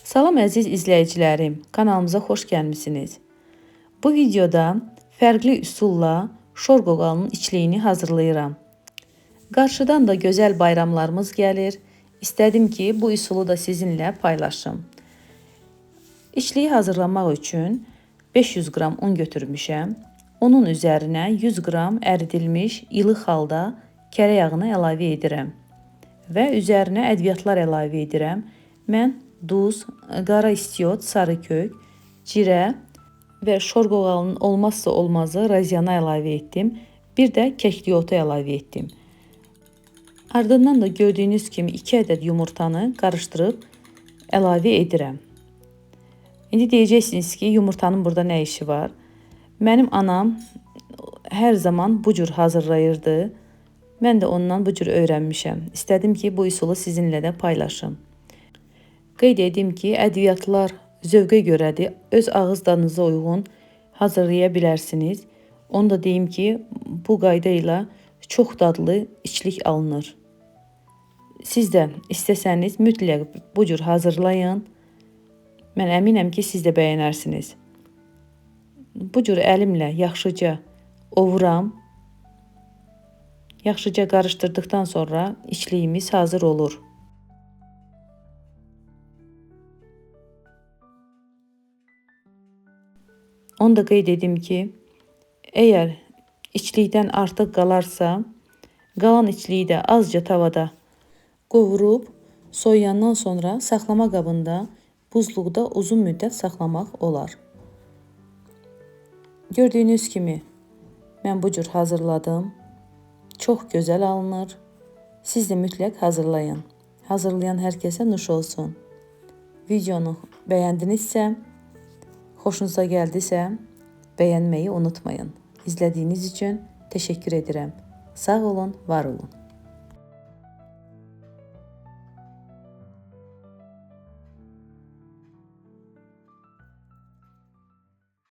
Salam əziz izləyicilərim, kanalımıza xoş gəlmisiniz. Bu videoda fərqli üsulla şor qoğalının içliyini hazırlayıram. Qarşıdan da gözəl bayramlarımız gəlir. İstədim ki, bu üsulu da sizinlə paylaşım. İçliyi hazırlamaq üçün 500 qram un götürmüşəm. Onun üzərinə 100 qram əridilmiş ilıq halda kərə yağını əlavə edirəm və üzərinə ədviyyatlar əlavə edirəm. Mən duz, qara istiot, sarı kök, cirə və şor qoğalının olmazsa olmazı razyanı əlavə etdim. Bir də kəkli otu əlavə etdim. Ardından da gördüyünüz kimi 2 ədəd yumurtanı qarışdırıb əlavə edirəm. İndi deyəcəksiniz ki, yumurtanın burada nə işi var? Mənim anam hər zaman bu cür hazırlayırdı. Mən də ondan bu cür öyrənmişəm. İstədim ki, bu üsulu sizinlə də paylaşım. Qeyd edim ki, ədviyyatlar zövqə görədir. Öz ağız dadınıza uyğun hazırlaya bilərsiniz. Onu da deyim ki, bu qayda ilə çox dadlı içlik alınır. Siz də istəsəniz mütləq bu cür hazırlayın. Mən əminəm ki, siz də bəyənərsiniz. Bu cür əlimlə yaxşıca ovuram. Yaxşıca qarışdırdıqdan sonra içliyimiz hazır olur. Onu da qeyd edim ki, əgər içlikdən artıq qalarsa, qalan içliyi də azca tavada qovurub, soyuyandan sonra saxlama qabında buzluqda uzun müddət saxlamaq olar. Gördüyünüz kimi mən bu cür hazırladım. Çox gözəl alınır. Siz də mütləq hazırlayın. Hazırlayan hər kəsə nuş olsun. Videonu bəyəndinizsə, xoşunuza gəldisə, bəyənməyi unutmayın. İzlədiyiniz üçün təşəkkür edirəm. Sağ olun, var olun.